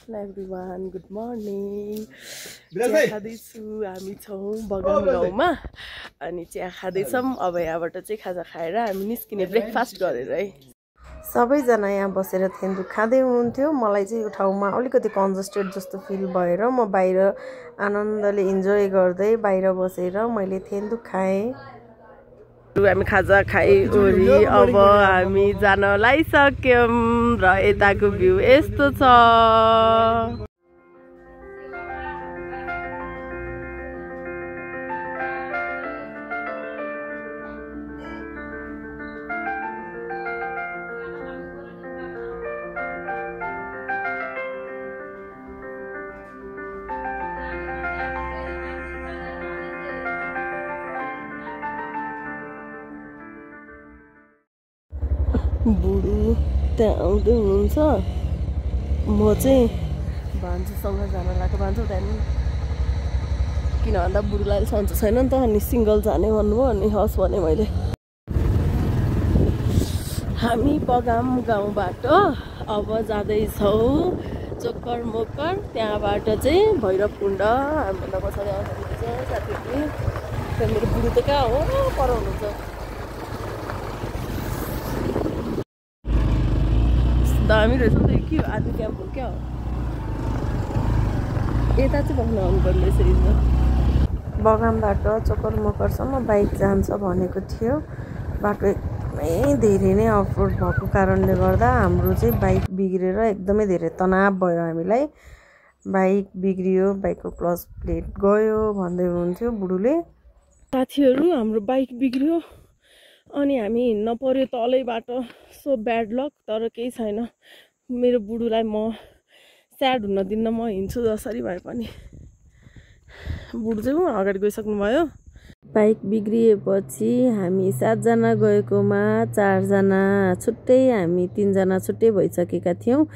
Everyone good morning. चिया खाँदैछु। हामी छौँ बगान गाउँमा अनि चिया खाँदैछौँ। अब यहाँबाट चाहिँ खाजा खाएर हामी निस्किने ब्रेकफास्ट गरेर है। सबैजना यहाँ बसेर थेन्दुक खाँदै हुनुहुन्थ्यो। मलाई चाहिँ यो ठाउँमा अलिकति कन्जस्टेड जस्तो फिल भएर म बाहिर आनन्दले इन्जोय गर्दै बाहिर बसेर मैले थेन्दुक खाएँ। हामी खाजा खाइओरी अब हामी जान लागिसक्यौँ र यताको भ्यू यस्तो छ। बुढो त्यहाँ आउँदै हुनुहुन्छ। म चाहिँ भान्जुसँग जान लागेको। भान्जु त्यहाँदेखि किन भन्दा बुढोलाई सन्चो छैन नि त, अनि सिङ्गल जाने भन्नुभयो अनि हस् भने मैले। हामी बगाम गाउँबाट अब जाँदैछौँ चोकर मोकर। त्यहाँबाट चाहिँ भैरवकुण्ड हामीभन्दा पछाडि आउँछ साथीहरूले। त्यहाँ मेरो बुढो त कहाँ हो पर हुनुहुन्छ। दामी रहेछ नि त। के हो आर्मी क्याम्प हो क्या हो? यता चाहिँ बस्न आउनुपर्ने रहेछ। बगानबाट चोकर मोकरसम्म बाइक जान्छ भनेको थियो। बाटो एकदमै धेरै नै अफरोड भएको कारणले गर्दा हाम्रो चाहिँ बाइक बिग्रेर एकदमै धेरै तनाव भयो हामीलाई। बाइक बिग्रियो, बाइकको क्लच प्लेट गयो भन्दै हुनुहुन्थ्यो बुढोले। साथीहरू हाम्रो बाइक बिग्रियो अनि हामी हिँड्न पर्यो तलै बाटो। So bad lock. तर केही छैन, मेरो बुढोलाई म स्याड हुन दिन्न। म हिँड्छु जसरी भए पनि। बुढो चाहिँ अगाडि गइसक्नु भयो। बाइक बिग्रिएपछि हामी 7 जना गएकोमा 4 जना छुट्टै, हामी 3 जना छुट्टै भइसकेका थियौँ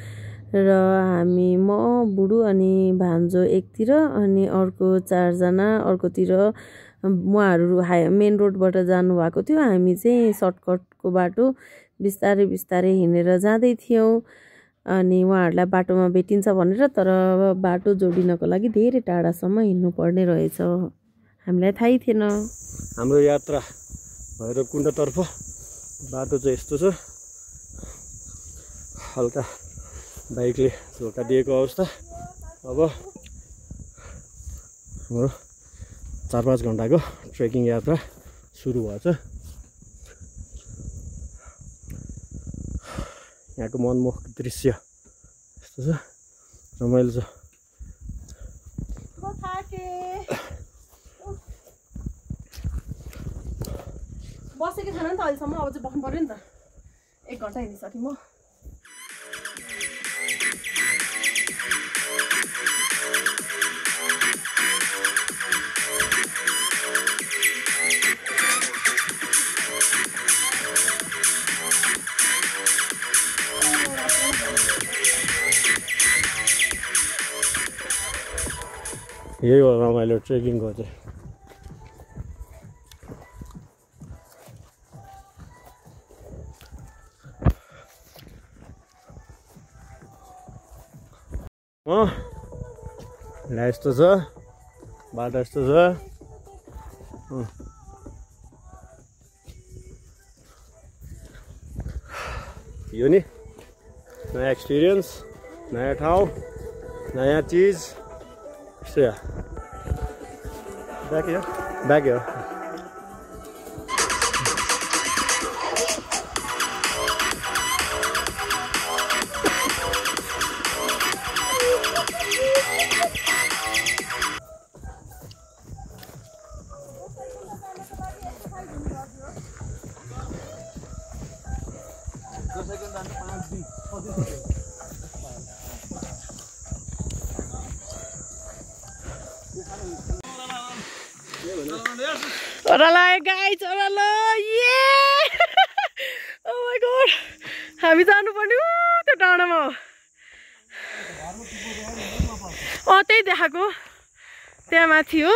र हामी म बुढो अनि भान्जो एकतिर अनि अर्को 4 जना अर्कोतिर। उहाँहरू मेन रोडबाट जानुभएको थियो। हामी चाहिँ सर्टकटको बाटो बिस्तारै बिस्तारै हिँडेर जाँदै थियौँ। अनि उहाँहरूलाई बाटोमा भेटिन्छ भनेर, तर बाटो जोडिनको लागि धेरै टाढासम्म हिँड्नुपर्ने रहेछ। हामीलाई थाहै थिएन। हाम्रो यात्रा भैरवकुण्डतर्फ बाटो चाहिँ यस्तो छ। हल्का बाइकले धोका दिएको अवस्था। अब हाम्रो 4-5 घन्टाको ट्रेकिङ यात्रा सुरु भएछ। यहाँको मनमोहक दृश्य यस्तो छ, रमाइलो छ। बसेको छैन नि त अहिलेसम्म। अब चाहिँ बस्नु पर्यो नि त। 1 घन्टा हिँडिसकेँ म। यही हो रमाइलो ट्रेकिङको चाहिँ। यस्तो छ बाटो, यस्तो छ। यो नि नयाँ एक्सपिरियन्स, नयाँ ठाउँ, नयाँ चिज। यस्तो या ब्याक हो। ओराला गाइस, ओराला ये ओ माय गॉड। हामी जानुपर्ने त्यो डाँडामा हो। त्यही देखाएको त्यहाँ माथि हो।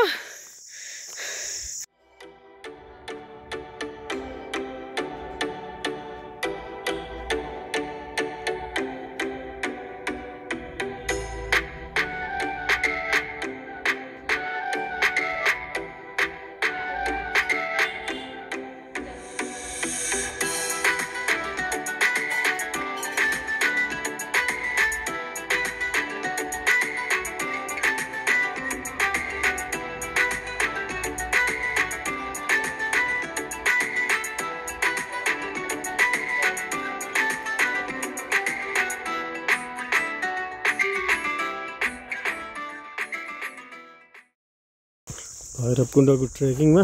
भैरवकुण्डको ट्रेकिङमा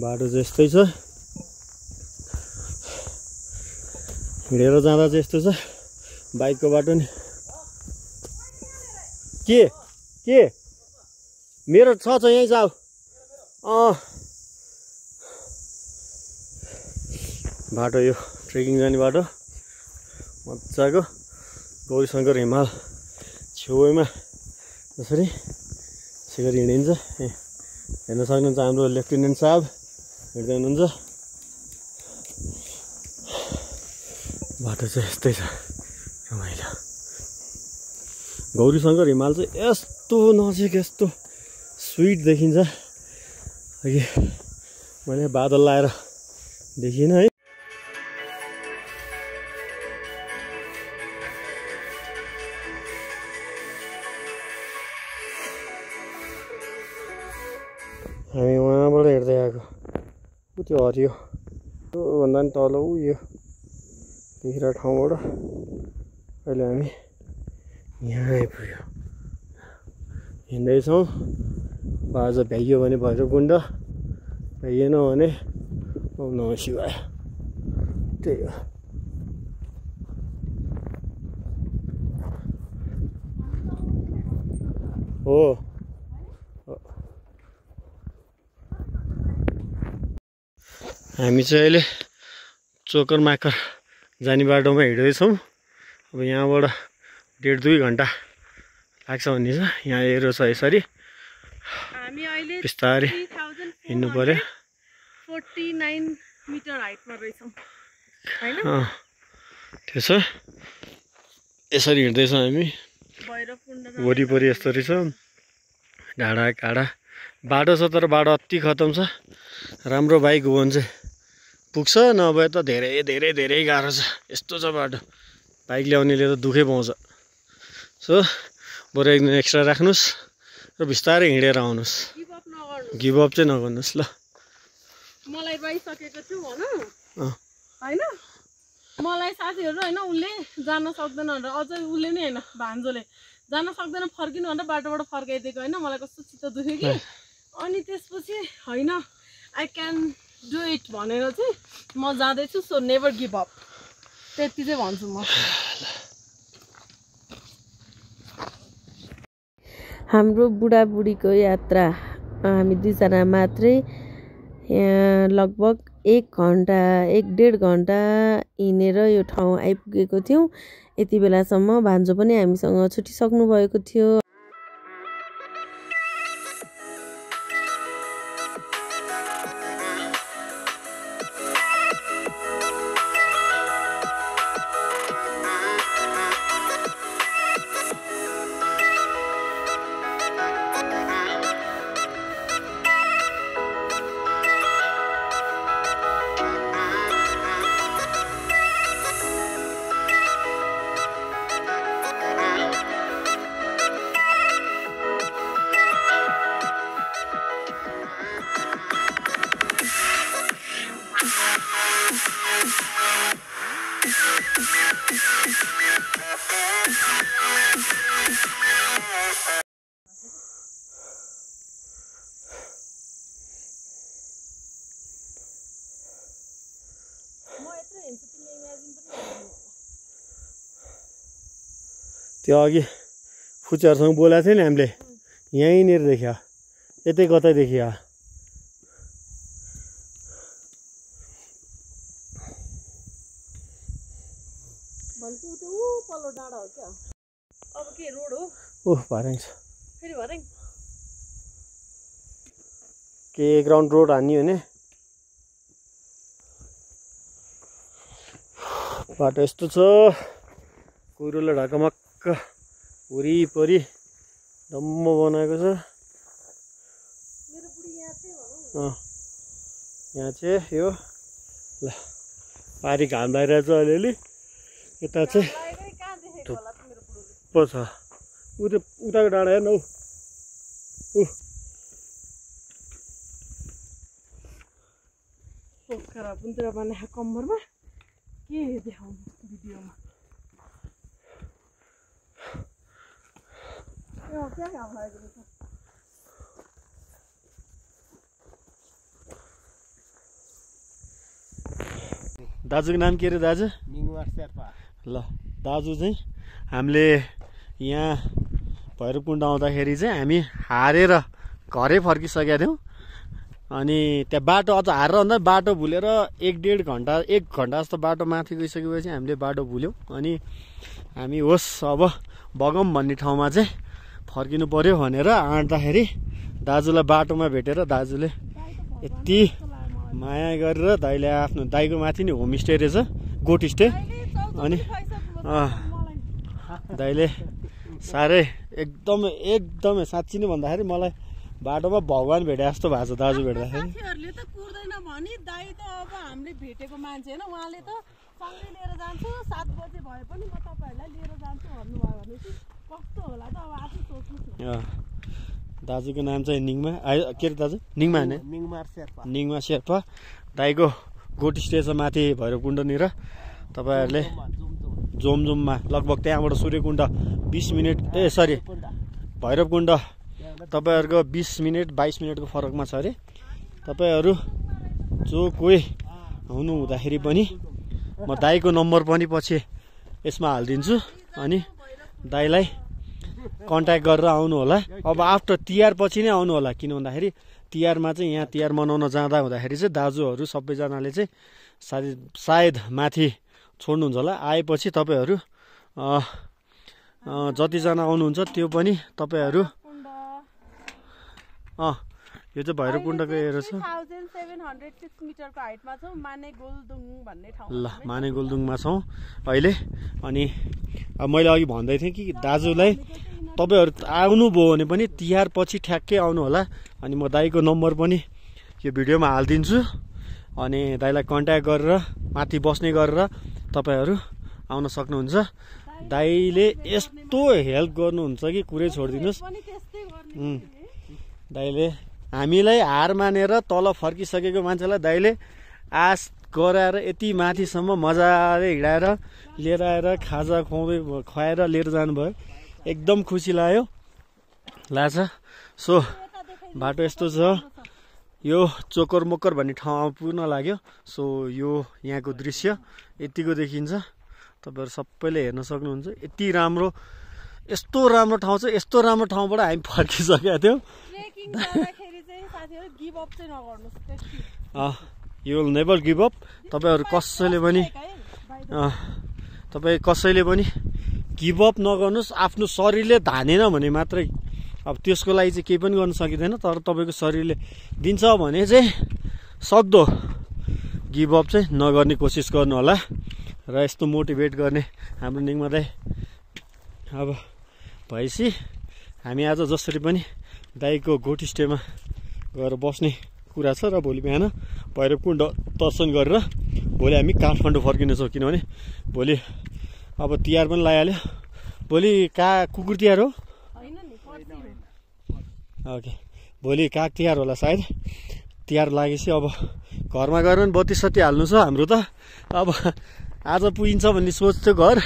बाटो चाहिँ यस्तै छ, हिँडेर जाँदा चाहिँ यस्तो छ बाइकको बाटो नि। के मेरो छ यहीँ जाऊ। बाटो यो ट्रेकिङ जाने बाटो मजाको गौरीशङ्कर हिमाल छेउमा जसरी यसरी हिँडिन्छ। हेर्न सक्नुहुन्छ हाम्रो लेफ्टिनेन्ट साहब हिँड्दै हुनुहुन्छ। बाटो चाहिँ यस्तै छ रमाइलो। गौरीशङ्कर हिमाल चाहिँ यस्तो नजिक यस्तो स्विट देखिन्छ। अघि मैले बादल लाएर देखिनँ है। हामी उहाँबाट हेर्दै आएको ऊ त्यो हरियो त्योभन्दा पनि तल ऊ यो देखिरहेको ठाउँबाट अहिले हामी यहाँ आइपुग्यो। हिँड्दैछौँ। आज भ्याइयो भने भैरवकुण्ड, भ्याइएन भने ओम नमः शिवाय। त्यही हो। हामी चाहिँ अहिले चोकर माकर जाने बाटोमा हिँड्दैछौँ। अब यहाँबाट 1.5-2 घन्टा लाग्छ भन्ने छ। यहाँ एरो छ यसरी बिस्तारै हिँड्नु पर्यो। 49 मिटर हाइटमा रहेछौँ हैन? त्यसो यसरी हिँड्दैछौँ हामी। वरिपरि यस्तो रहेछ डाँडा काँडा बाटो छ, तर बाटो अति खतम छ। राम्रो बाइक हो भने चाहिँ पुग्छ, नभए त धेरै धेरै धेरै गाह्रो छ। यस्तो छ बाटो, बाइक ल्याउनेले त दुःखै पाउँछ। सो बरु एक दिन एक्स्ट्रा राख्नुहोस् र बिस्तारै हिँडेर आउनुहोस्। गिभअप चाहिँ नगर्नुहोस् ल। मलाई पाइसकेको छु भनौँ होइन। मलाई साथीहरू होइन उसले जान सक्दैन भनेर अझै उसले नि होइन भान्जोले जान सक्दैन फर्किनु भनेर बाटोबाट फर्काइदिएको होइन। मलाई कस्तो चित्त दुख्यो कि। अनि त्यसपछि होइन आई क्यान डु इट भनेर चाहिँ म जाँदैछु। सो नेभर गिभ अप, त्यति चाहिँ भन्छु म। हाम्रो बुढाबुढीको यात्रा हामी 2 जना मात्रै लगभग 1-1.5 घन्टा हिँडेर यो ठाउँ आइपुगेको थियौँ। यति बेलासम्म भान्जो पनि हामीसँग छुटिसक्नु भएको थियो। त्यो अघि फुच्चाहरूसँग बोलाएको थियो नि हामीले, यहीँनिर देखियो, यतै कतै देखियो। अब के रोड हो? ओह भर्याङ छ फेरि भर्याङ के ग्राउन्ड रोड हान्ने हो नि। बाटो यस्तो छ, कुहिरोले ढकमक्क वरिपरि डम्म बनाएको छ। यहाँ चाहिँ यो ल पारी घाम लागिरहेछ अलिअलि। यता चाहिँ थुप्रो छ। उताको डाँडा हेर्न हौ। पोखरा बुन्तिर बनाएको कम्मरमा के देखाउनु भिडियोमा। दाजुको नाम के अरे दाजु? निङमार शेर्पा। ल दाजु चाहिँ हामीले यहाँ भैरवकुण्ड आउँदाखेरि चाहिँ हामी हारेर घरै फर्किसकेका थियौँ। अनि त्यहाँ बाटो अझ हारेर भन्दा बाटो भुलेर 1-1.5 घन्टा 1 घन्टा जस्तो बाटो माथि गइसकेपछि हामीले बाटो भुल्यौँ। अनि हामी होस् अब बगम भन्ने ठाउँमा चाहिँ फर्किनु पर्यो भनेर आँट्दाखेरि दाजुलाई बाटोमा भेटेर दाजुले यति माया गरेर दाइले आफ्नो दाइको माथि नि होमस्टे रहेछ, गोट स्टे। अनि दाइले साह्रै एकदमै साँच्ची नै भन्दाखेरि मलाई बाटोमा भगवान भेटे जस्तो भएको छ दाजु भेट्दाखेरि। साथीहरूले त कुर्दैन भनी दाइ त अब हामीले भेटेको मान्छे होइन, उहाँले त सँगै लिएर जान्छु 7 बजे भए पनि म तपाईँहरूलाई लिएर जान्छु भन्नुभयो भने चाहिँ कस्तो होला त अब आफै सोच्नुहोस् न। दाजुको नाम चाहिँ निङमा के अरे दाजु? निङमा होइन, निङमा शेर्पा। दाइको गोट स्टे छ माथि भैरवकुण्डनिर। तपाईँहरूले जोमजोममा लगभग त्यहाँबाट सूर्यकुण्ड 20 मिनट भैरवकुण्ड तपाईँहरूको 20 मिनट 22 मिनटको फरकमा छ अरे। तपाईँहरू जो कोही आउनु हुँदाखेरि पनि म दाइको नम्बर पनि पछि यसमा हालिदिन्छु। अनि दाइलाई कन्ट्याक्ट गरेर आउनु होला। अब आफ्टर तिहार पछि नै आउनु होला, किन भन्दाखेरि तिहारमा चाहिँ यहाँ तिहार मनाउन जाँदा हुँदाखेरि चाहिँ दाजुहरू सबैजनाले चाहिँ सायद माथि छोड्नुहुन्छ होला। आएपछि तपाईँहरू जतिजना आउनुहुन्छ त्यो पनि तपाईँहरू यो चाहिँ भैरवकुण्डको एरिया छ। 1706 मिटरको हाइटमा छौँ, मानेगोलदुङ भन्ने ठाउँ। ल मानेगोलदुङमा छौँ अहिले। अनि अब मैले अघि भन्दै थिएँ कि दाजुलाई तपाईँहरू आउनुभयो भने पनि तिहार पछि ठ्याक्कै आउनु होला। अनि म दाइको नम्बर पनि यो भिडियोमा हालिदिन्छु। अनि दाइलाई कन्ट्याक्ट गरेर माथि बस्ने गरेर तपाईँहरू आउन सक्नुहुन्छ। दाइले यस्तो हेल्प गर्नुहुन्छ कि कुरै छोडिदिनुहोस्। दाइले हामीलाई हार मानेर तल फर्किसकेको मान्छेलाई दाइले आश गराएर यति माथिसम्म मजाले हिँडाएर लिएर आएर खाजा खुवाएर लिएर जानुभयो। एकदम खुसी लाग्छ। सो बाटो यस्तो छ, यो चोकर मोकर भन्ने ठाउँमा पुग्न लाग्यो। सो यो यहाँको दृश्य यतिको देखिन्छ, तपाईँहरू सबैले हेर्न सक्नुहुन्छ। यति राम्रो, यस्तो राम्रो ठाउँ छ। यस्तो राम्रो ठाउँबाट हामी फर्किसकेका थियौँ। You will never give up. तपाईँहरू कसैले पनि गिभ अप नगर्नुहोस्। आफ्नो शरीरले धानेन भने मात्रै अब त्यसको लागि चाहिँ केही पनि गर्न सकिँदैन। तर तपाईँको शरीरले दिन्छ भने चाहिँ सक्दो गिभ अप चाहिँ नगर्ने कोसिस गर्नु होला। र यस्तो मोटिभेट गर्ने हाम्रो निङमा दाइ अब भएपछि हामी आज जसरी पनि दाइको गोट स्टेमा गएर बस्ने कुरा छ। र भोलि बिहान भैरवकुण्ड दर्शन गरेर भोलि हामी काठमाडौँ फर्किनेछौँ। किनभने भोलि अब तिहार पनि लगाइहाल्यो। भोलि कुकुर तिहार हो। ओके, भोलि काग तिहार होला सायद। तिहार लागेपछि अब घरमा गएर पनि बत्ती सत्ती हाल्नु छ हाम्रो त। अब आज पुगिन्छ भन्ने सोच थियो, घर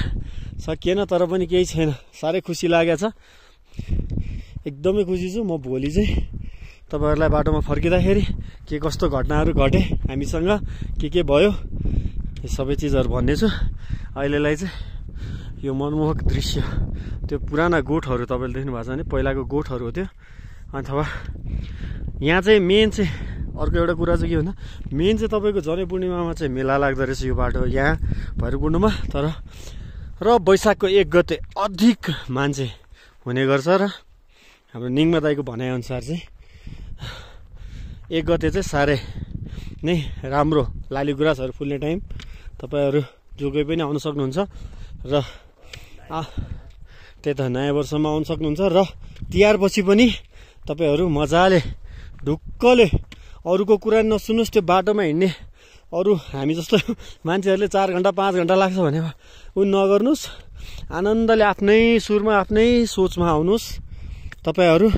सकिएन। तर पनि केही छैन, साह्रै खुसी लागेको छ। एकदमै खुसी छु म। भोलि चाहिँ तपाईँहरूलाई बाटोमा फर्किँदाखेरि के कस्तो घटनाहरू घटे, हामीसँग के भयो, यो सबै चिजहरू भन्नेछु। अहिलेलाई चाहिँ यो मनमोहक दृश्य, त्यो पुराना गोठहरू तपाईँले देख्नु भएको छ भने पहिलाको गोठहरू हो त्यो। अथवा यहाँ चाहिँ मेन चाहिँ अर्को एउटा कुरा चाहिँ के भन्दा मेन चाहिँ तपाईँको जनै पूर्णिमामा चाहिँ मेला लाग्दो रहेछ यो बाटो यहाँ भैरवकुण्डमा। र वैशाखको 1 गते अधिक मान्छे हुने गर्छ। र हाम्रो निङमा दाइको भनाइअनुसार चाहिँ 1 गते चाहिँ साह्रै नै राम्रो लाली गुराँसहरू फुल्ने टाइम। तपाईँहरू जो कोही पनि आउन सक्नुहुन्छ। र त्यही त नयाँ वर्षमा आउन सक्नुहुन्छ। र तिहार पछि पनि तपाईँहरू मजाले ढुक्कले अरूको कुरा नसुन्नुहोस्। त्यो बाटोमा हिँड्ने अरू हामी जस्तो मान्छेहरूले 4 घन्टा 5 घन्टा लाग्छ भने नगर्नुहोस्। आनन्दले आफ्नै सुरमा आफ्नै सोचमा आउनुहोस्। तपाईँहरू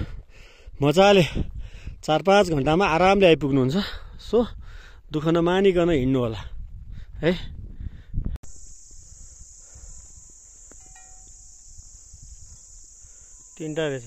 मजाले 4-5 घन्टामा आरामले आइपुग्नुहुन्छ। सो दुःख नमानिकन हिँड्नु होला है। तीनटा रहेछ।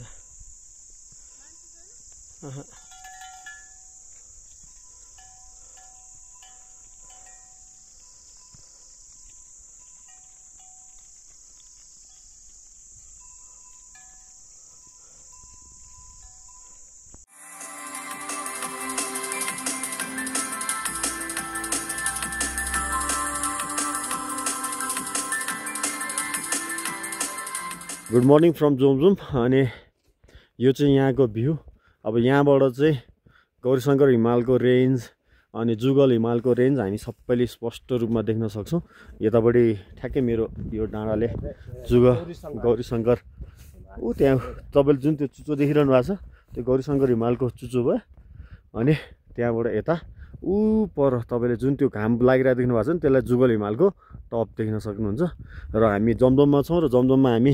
Good morning from Jomsom. अनि यो चाहिँ यहाँको भ्यू। अब यहाँबाट चाहिँ गौरीशङ्कर हिमालको रेन्ज अनि जुगल हिमालको रेन्ज हामी सबैले स्पष्ट रूपमा देख्न सक्छौँ। यतापट्टि ठ्याक्कै मेरो यो डाँडाले गौरीशङ्कर ऊ त्यहाँ तपाईँले जुन त्यो चुचो देखिरहनु भएको छ त्यो गौरीशङ्कर हिमालको चुचो भयो। अनि त्यहाँबाट यता ऊ पर तपाईँले जुन त्यो घाम लागिरहेको देख्नु भएको छ नि त्यसलाई जुगल हिमालको टप देख्न सक्नुहुन्छ। र हामी जमजममा छौँ र जमजममा हामी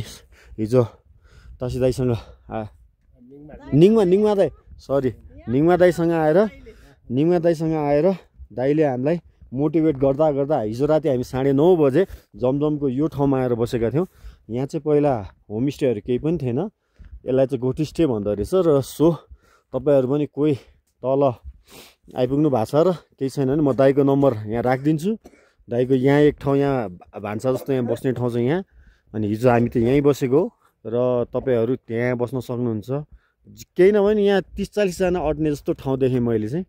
हिजो तासी दाईसँग निङमा दाईसँग आएर दाईले हामीलाई मोटिभेट गर्दा गर्दा हिजो राति हामी 9:30 बजे जमजमको यो ठाउँमा आएर बसेका थियौँ। यहाँ चाहिँ पहिला होमस्टेहरू केही पनि थिएन, यसलाई चाहिँ गोटी स्टे भन्दो रहेछ। र सो तपाईँहरू पनि कोही तल आइपुग्नु भएको छ र केही छैन भने म दाईको नम्बर यहाँ राखिदिन्छु। दाईको यहाँ एक ठाउँ यहाँ भान्सा जस्तो यहाँ बस्ने ठाउँ छ यहाँ। अनि हिजो हामी त यहीँ बसेको र तपाईँहरू त्यहाँ बस्न सक्नुहुन्छ। केही नभए नि यहाँ 30-40 जना अट्ने जस्तो ठाउँ देखेँ मैले चाहिँ।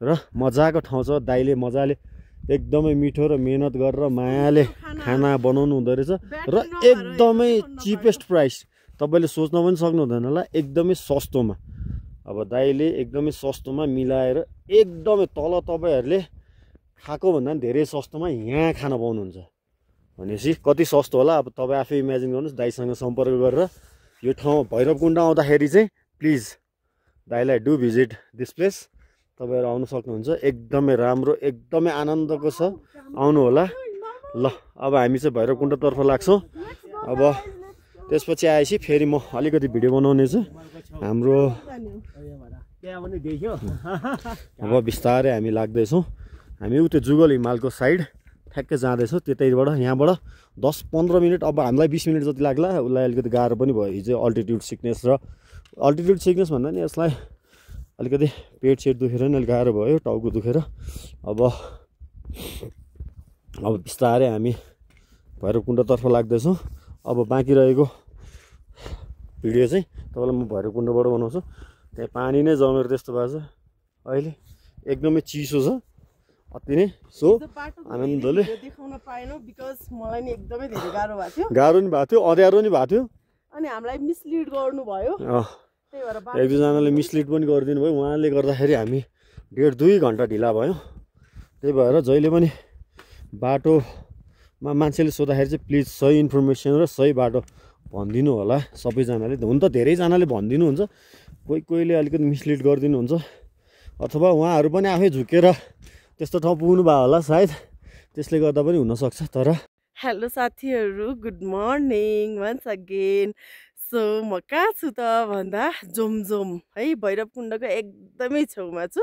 र मजाको ठाउँ छ। दाईले मजाले एकदमै मिठो र मेहनत गरेर मायाले खाना बनाउनु हुँदो रहेछ र एकदमै चिपेस्ट प्राइस। तपाईँले सोच्न पनि सक्नुहुँदैन होला, एकदमै सस्तोमा। अब दाईले एकदमै सस्तोमा मिलाएर एकदमै तल तपाईँहरूले खाएको भन्दा पनि धेरै सस्तोमा यहाँ खान पाउनुहुन्छ भनेपछि कति सस्तो होला। अब तपाईँ आफै इमेजिन गर्नुहोस्। दाईसँग सम्पर्क गरेर यो ठाउँ भैरवकुण्ड आउँदाखेरि चाहिँ प्लिज दाईलाई डु भिजिट दिस प्लेस। तपाईँहरू आउनु सक्नुहुन्छ। एकदमै राम्रो, एकदमै आनन्दको छ, आउनु होला। ल अब हामी चाहिँ भैरवकुण्डतर्फ लाग्छौँ। अब त्यसपछि आएपछि फेरि म अलिकति भिडियो बनाउने छु हाम्रो। अब बिस्तारै हामी लाग्दैछौँ। हामी उतै जुगल हिमालको साइड ठ्याक्कै जाँदैछौँ। त्यतैबाट यहाँबाट 10-15 मिनट, अब हामीलाई 20 मिनट जति लाग्ला। उसलाई अलिकति गाह्रो पनि भयो हिजो अल्टिट्युड सिकनेस र अल्टिट्युड सिकनेस भन्दा नि यसलाई अलिकति पेट सेट दुखेर नि अलिक गाह्रो भयो, टाउको दुखेर। अब बिस्तारै हामी भैरवकुण्डतर्फ लाग्दैछौँ। अब बाँकी रहेको भिडियो चाहिँ तपाईँलाई म भैरवकुण्डबाट बनाउँछु। त्यहाँ पानी नै जमेर त्यस्तो भएको छ अहिले, एकदमै चिसो छ अति नै। सो आनन्दले देखाउन पाएनौ बिकज मलाई नि एकदमै धेरै गाह्रो भएको थियो, गाह्रो नि भएको थियो, अँध्यारो नि भएको थियो। अनि हामीलाई मिसलिड गर्नुभयो। त्यही भएर एक दुईजनाले मिसलिड पनि गरिदिनु भयो। उहाँले गर्दाखेरि हामी 1.5-2 घन्टा ढिला भयो। त्यही भएर जहिले पनि बाटोमा मान्छेले सोद्धाखेरि चाहिँ प्लिज सही इन्फर्मेसन र सही बाटो भनिदिनु होला सबैजनाले। हुन त धेरैजनाले भनिदिनुहुन्छ, कोहीले अलिकति मिसलिड गरिदिनुहुन्छ, अथवा उहाँहरू पनि आफै झुकेर त्यस्तो ठाउँ पुग्नु भयो होला सायद, त्यसले गर्दा पनि हुनसक्छ। तर हेलो साथीहरू, good morning once again. So म कहाँ छु त भन्दा जोमजोम है, भैरवकुण्डको एकदमै छेउमा छु।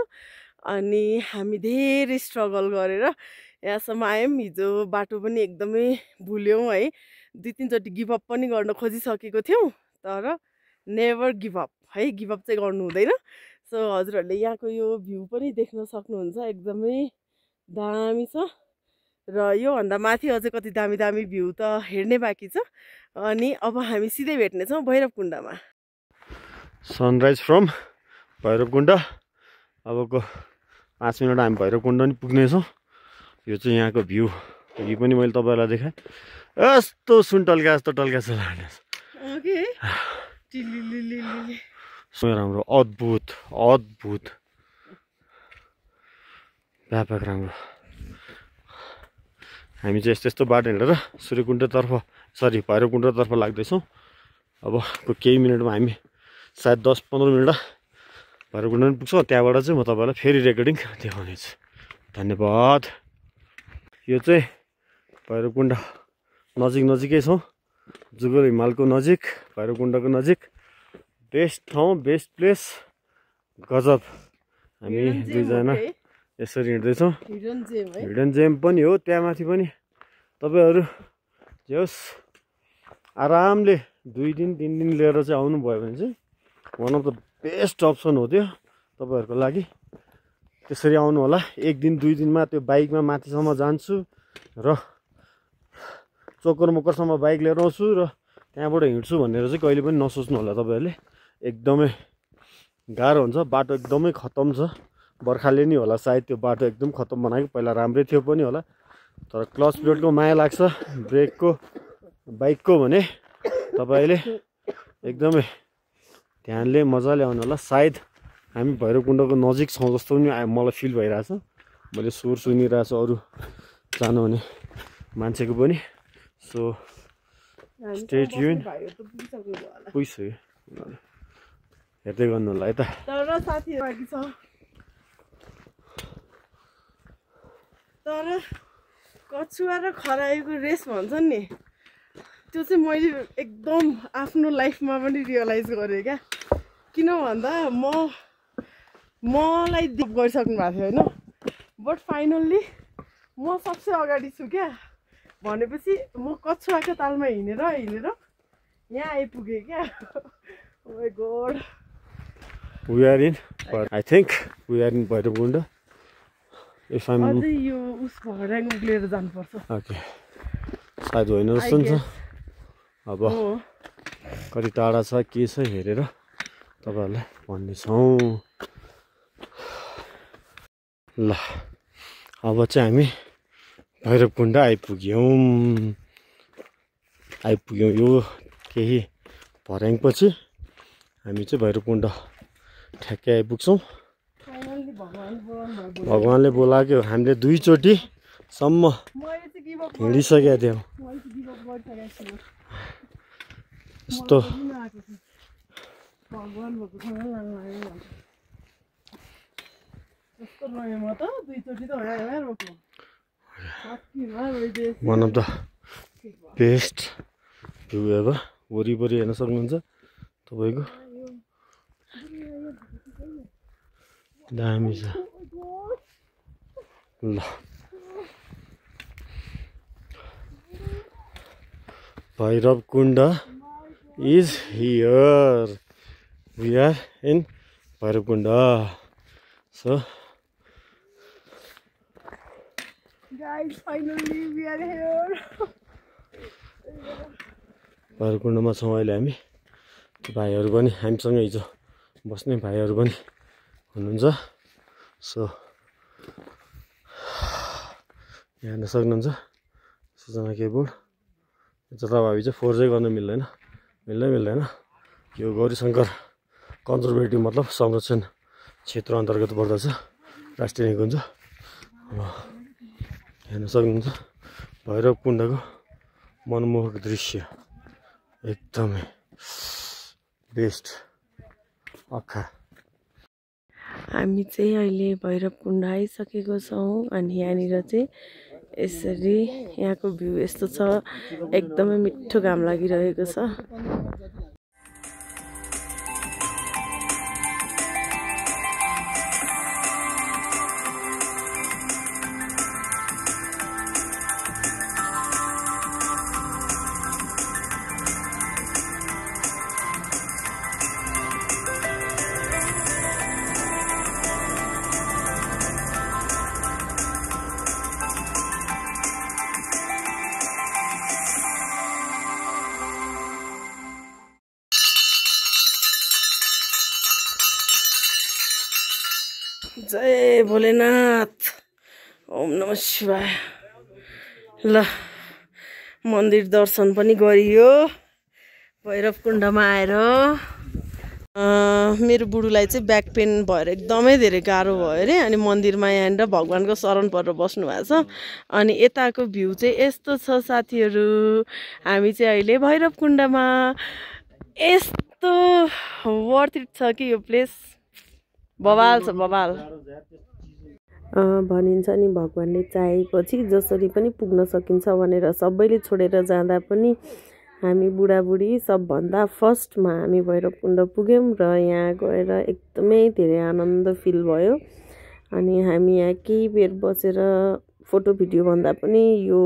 अनि हामी धेरै स्ट्रगल गरेर यहाँसम्म आयौँ। हिजो बाटो पनि एकदमै भुल्यौँ है, 2-3 चोटि गिभअप पनि गर्न खोजिसकेको थियौँ, तर नेभर गिभअप है, गिभअप चाहिँ गर्नु हुँदैन। सो हजुरहरूले यहाँको यो भ्यू पनि देख्न सक्नुहुन्छ, एकदमै दामी छ। र योभन्दा माथि अझै कति दामी दामी भ्यू त हेर्ने बाँकी छ। अनि अब हामी सिधै भेट्नेछौँ भैरवकुण्डमा। Sunrise from भैरवकुण्ड। अबको 5 मिनट हामी भैरवकुण्ड नि पुग्नेछौँ। यो चाहिँ यहाँको भ्यू। यी पनि मैले तपाईँहरूलाई देखाएँ। यस्तो सुन टल्का जस्तो टल्का छ राम्रो, अद्भुत अद्भुत, व्यापक राम्रो। हामी चाहिँ यस्तो बाटो हिँडेर भैरवकुण्डतर्फ लाग्दैछौँ। अब केही मिनटमा हामी सायद 10-15 मिनट भैरवकुण्ड पनि पुग्छौँ। त्यहाँबाट चाहिँ म तपाईँलाई फेरि रेकर्डिङ देखाउनेछु। धन्यवाद। यो चाहिँ भैरवकुण्ड नजिकै छौँ, जुगल हिमालको नजिक, भैरवकुण्डको नजिक। बेस्ट ठाउँ, बेस्ट प्लेस, गजब। हामी दुईजना यसरी हिँड्दैछौँ। हिडन जेम पनि हो त्यहाँ माथि पनि। तपाईँहरू जे होस् आरामले 2 दिन 3 दिन लिएर चाहिँ आउनुभयो भने चाहिँ one of the best option हो त्यो तपाईँहरूको लागि। त्यसरी आउनु होला। 1 दिन 2 दिनमा त्यो बाइकमा माथिसम्म जान्छु र चोकर मोकरसम्म बाइक लिएर आउँछु र त्यहाँबाट हिँड्छु भनेर चाहिँ कहिले पनि नसोच्नु होला तपाईँहरूले। एकदमै गाह्रो हुन्छ, बाटो एकदमै खतम छ। बर्खाले नि होला सायद त्यो बाटो एकदम खतम बनाएको, पहिला राम्रै थियो पनि होला। तर क्लच प्लेटको माया लाग्छ, ब्रेकको, बाइकको भने तपाईँले एकदमै ध्यानले मजाले आउनु होला। सायद हामी भैरवकुण्डको नजिक छौँ जस्तो पनि मलाई फिल भइरहेछ। मैले स्वर सुनिरहेको छु अरू जानुहुने मान्छेको पनि। So stay tune. पुगिसक्यो हेर्दै गर्नु होला यता। तर साथीहरू बाँकी छ। तर कछुवा र खरायोको रेस भन्छन् नि, त्यो चाहिँ मैले एकदम आफ्नो लाइफमा पनि रियलाइज गरेँ क्या। किन भन्दा मलाई दिप गरिसक्नु भएको थियो होइन, बट फाइनल्ली म सबसे अगाडि छु क्या। भनेपछि म कछुवाको तालमा हिँडेर यहाँ आइपुगेँ क्या। Oh my God. We are in, I think we are in Bhairabkunda. If I'm अझै यो उस भएर उक्लिएर जानुपर्छ। ओके सायद होइन जस्तो नि छ। अब कति टाढा छ के छ हेरेर तपाईँहरूलाई भन्नेछौँ। ल अब चाहिँ हामी भैरवकुण्ड आइपुग्यौँ। यो केही भर्याङपछि हामी चाहिँ भैरवकुण्ड ठ्याक्कै आइपुग्छौँ। भगवान्ले बोलाएको हामीले 2 चोटिसम्म हिँडिसकेका थियौँ। यस्तो one of the best view ever. वरिपरि हेर्न सक्नुहुन्छ तपाईँको दामी छ। ल Bhairavkund is here. We are in Bhairavkund. So Guys, finally we are here. भैरवकुण्डमा छौँ अहिले हामी। भाइहरू पनि हामीसँग हिजो बस्ने भाइहरू पनि हुनुहुन्छ। सो यहाँ हेर्न सक्नुहुन्छ सूचना केबुल। जताभावी चाहिँ फोर्जै गर्न मिल्दैन। यो गौरीशङ्कर कन्जर्भेटिभ मतलब संरक्षण क्षेत्र अन्तर्गत पर्दछ राष्ट्रिय निकुञ्ज। हेर्न सक्नुहुन्छ भैरवकुण्डको मनमोहक दृश्य एकदमै बेस्ट अखा। हामी चाहिँ अहिले भैरवकुण्ड आइसकेको छौँ अनि यहाँनिर चाहिँ यसरी यहाँको भ्यू यस्तो छ। एकदमै मिठो घाम लागिरहेको छ। जय भोलेनाथ, ओम नमः शिवाय। ल मन्दिर दर्शन पनि गरियो भैरवकुण्डमा आएर। मेरो बुढुलाई चाहिँ ब्याक पेन भएर एकदमै धेरै गाह्रो भयो अरे। अनि मन्दिरमा यहाँनिर भगवान्को शरण परेर बस्नु भएको छ। अनि यताको भ्यू चाहिँ यस्तो छ साथीहरू। हामी चाहिँ अहिले भैरवकुण्डमा। यस्तो वर्थ इट छ कि यो प्लेस। बवाल छ बवाल। भनिन्छ नि भगवान्ले चाहेपछि जसरी पनि पुग्न सकिन्छ भनेर। सबैले छोडेर जाँदा पनि हामी बुढाबुढी सबभन्दा फर्स्टमा हामी भैरवकुण्ड पुग्यौँ र यहाँ गएर एकदमै धेरै आनन्द फिल भयो। अनि हामी यहाँ केही बेर बसेर फोटो भिडियो भन्दा पनि यो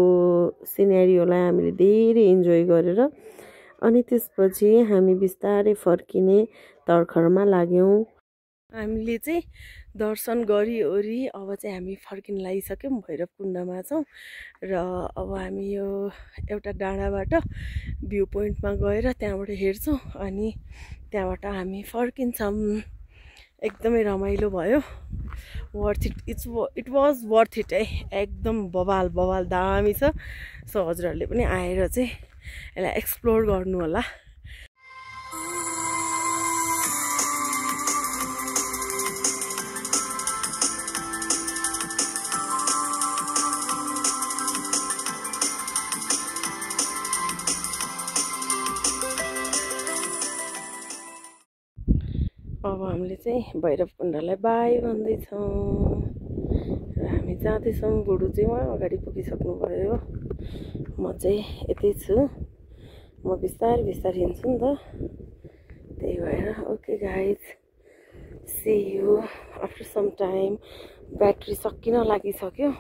सिनेरियोलाई हामीले धेरै इन्जोय गरेर अनि त्यसपछि हामी बिस्तारै फर्किने तर्खरमा लाग्यौँ। हामीले चाहिँ दर्शन गरिओरी अब चाहिँ हामी फर्किन लागिसक्यौँ। भैरवकुण्डमा छौँ र अब हामी यो एउटा डाँडाबाट भ्यू पोइन्टमा गएर त्यहाँबाट हेर्छौँ अनि त्यहाँबाट हामी फर्किन्छौँ। एकदमै रमाइलो भयो। Worth it. It was worth it है। एकदम बवाल दामी छ। सो हजुरहरूले पनि आएर चाहिँ यसलाई एक्सप्लोर गर्नु होला। अब हामीले चाहिँ भैरवकुण्डलाई बाई भन्दैछौँ र हामी जाँदैछौँ। बुढो चाहिँ उहाँ अगाडि पुगिसक्नुभयो, म चाहिँ यतै छु। म बिस्तारै बिस्तारै हिँड्छु नि त, त्यही भएर okay guys, see you after some time. Battery सकिन लागिसक्यो।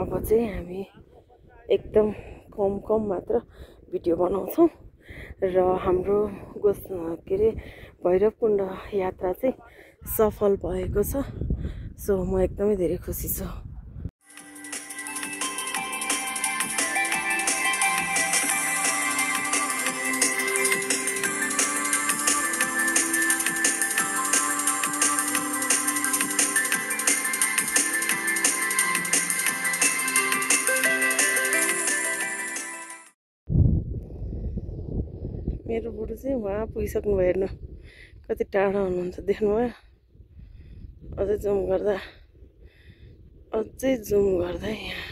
अब चाहिँ हामी एकदम कम मात्र भिडियो बनाउँछौँ र हाम्रो के अरे भैरवकुण्ड यात्रा चाहिँ सफल भएको छ। सो म एकदमै धेरै खुसी छु। मेरो बुढो चाहिँ उहाँ पुगिसक्नु भयो, हेर्नु कति टाढा हुनुहुन्छ, देख्नुभयो? अझै जुम गर्दा यहाँ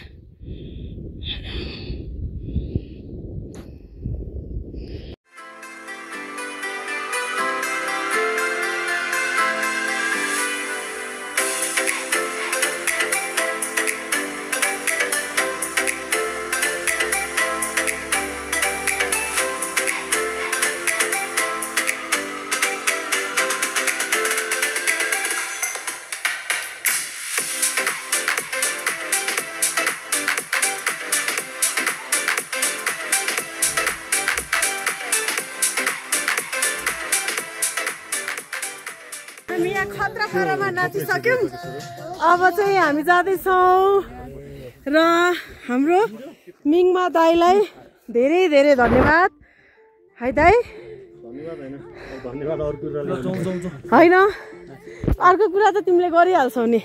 हामी यहाँ खतरा पारामा नाचिसक्यौँ। अब चाहिँ हामी जाँदैछौँ र हाम्रो मिङमा दाईलाई धेरै धेरै धन्यवाद है दाई। होइन अर्को कुरा त तिमीले गरिहाल्छौ नि।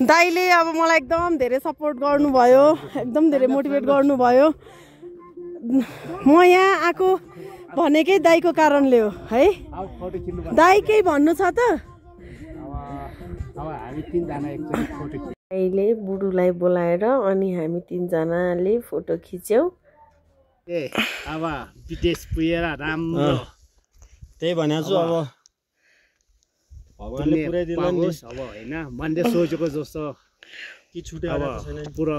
दाईले अब मलाई एकदम धेरै सपोर्ट गर्नुभयो, एकदम धेरै मोटिभेट गर्नुभयो। म यहाँ आएको भनेकै दाईको कारणले हो है। दाई केही भन्नु छ त? दाईले बुढुलाई बोलाएर अनि हामी तीनजनाले फोटो खिच्यौँ। अब विदेश पुगेर राम्रो त्यही भनेको छु। अब भगवानले पुर्याइदिला नि अब होइन, मैले सोचेको जस्तो कि छुट्यो पुरा।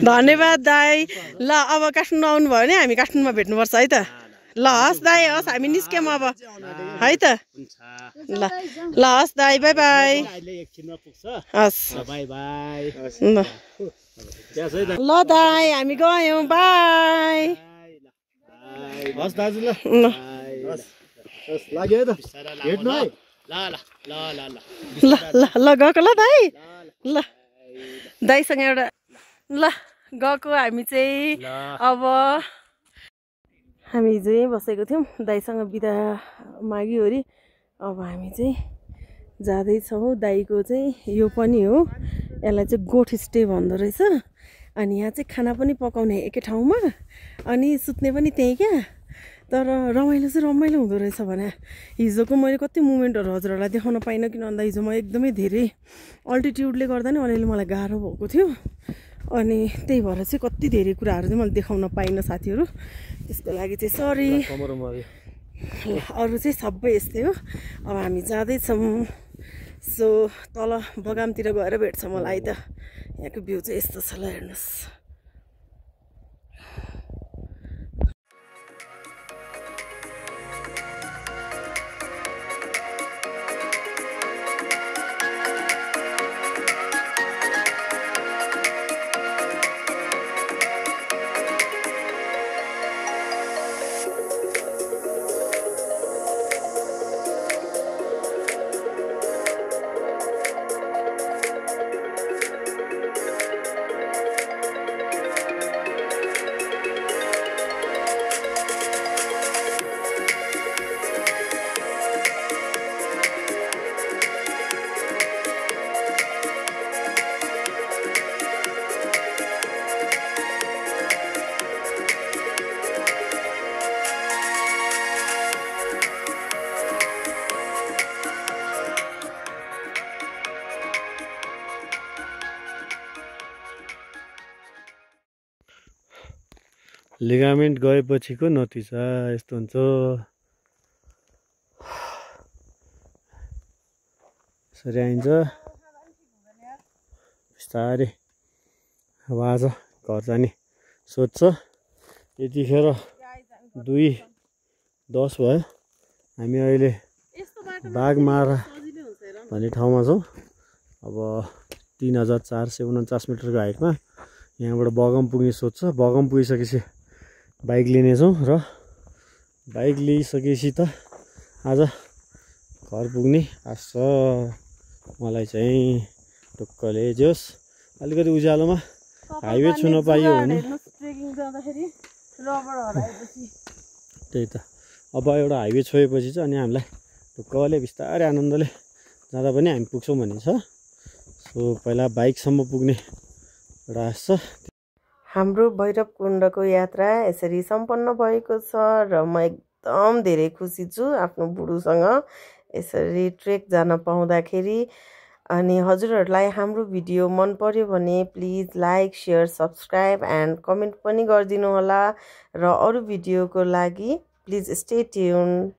धन्यवाद दाई। ल अब काठमाडौँ आउनु भयो भने हामी काठमाडौँमा भेट्नुपर्छ है त। ल हस् दाई, हस् हामी निस्क्यौँ अब है त। ल ल हस् दाई, बाई बाई। हस् बाई बाई। ल दाई हामी गयौँ, बाई। हस् दाजु, ल लाग्यो है त हेर्नु है। ल गएको ल दाई। ल दाईसँग एउटा ल गएको हामी चाहिँ। अब हामी हिजो यहीँ बसेको थियौँ, दाईसँग बिदा मागिवरी अब हामी चाहिँ जाँदैछौँ। दाईको चाहिँ यो पनि हो, यसलाई चाहिँ गोठ स्टे भन्दो रहेछ। अनि यहाँ चाहिँ खाना पनि पकाउने एकै ठाउँमा अनि सुत्ने पनि त्यहीँ क्या। तर रमाइलो चाहिँ रमाइलो हुँदो रहेछ भने। हिजोको मैले कति मुमेन्टहरू हजुरहरूलाई देखाउन पाइनँ, किन भन्दा हिजो म एकदमै धेरै अल्टिट्युडले गर्दा नि अलिअलि मलाई गाह्रो भएको थियो। अनि त्यही भएर चाहिँ कति धेरै कुराहरू चाहिँ मैले देखाउन पाइनँ साथीहरू, त्यसको लागि चाहिँ सरी। अरू चाहिँ सबै यस्तै हो। अब हामी जाँदैछौँ। सो तल बगानतिर गएर भेट्छ मलाई त। यहाँको भ्यू चाहिँ यस्तो छ, ल हेर्नुहोस्। लिगामेन्ट गएपछिको नतिजा यस्तो हुन्छ। यसरी आइन्छ बिस्तारै। अब आज घर जाने सोच छ। यतिखेर 2:10 भयो। हामी अहिले बाघमारा भन्ने ठाउँमा छौँ। अब 3449 मिटरको हाइटमा यहाँबाट बगम पुग्ने सोच छ। बगम पुगिसकेपछि बाइक लिनेछौँ र बाइक लिइसकेपछि त आज घर पुग्ने आश छ। मलाई चाहिँ ढुक्कले जोस् अलिकति उज्यालोमा हाइवे छुन पाइयो भने। त्यही त अब एउटा हाइवे छोएपछि चाहिँ अनि हामीलाई ढुक्कले बिस्तारै आनन्दले जाँदा पनि हामी पुग्छौँ भन्ने छ। सो पहिला बाइकसम्म पुग्ने एउटा आश छ। हाम्रो भैरवकुण्डको यात्रा यसरी सम्पन्न भएको छ र म एकदम धेरै खुसी छु आफ्नो बुढुसँग यसरी ट्रेक जान पाउँदाखेरि। अनि हजुरहरूलाई हाम्रो भिडियो मन पर्यो भने please like share subscribe and comment पनि गरिदिनु होला र अरू भिडियोको लागि प्लिज स्टे ट्युन।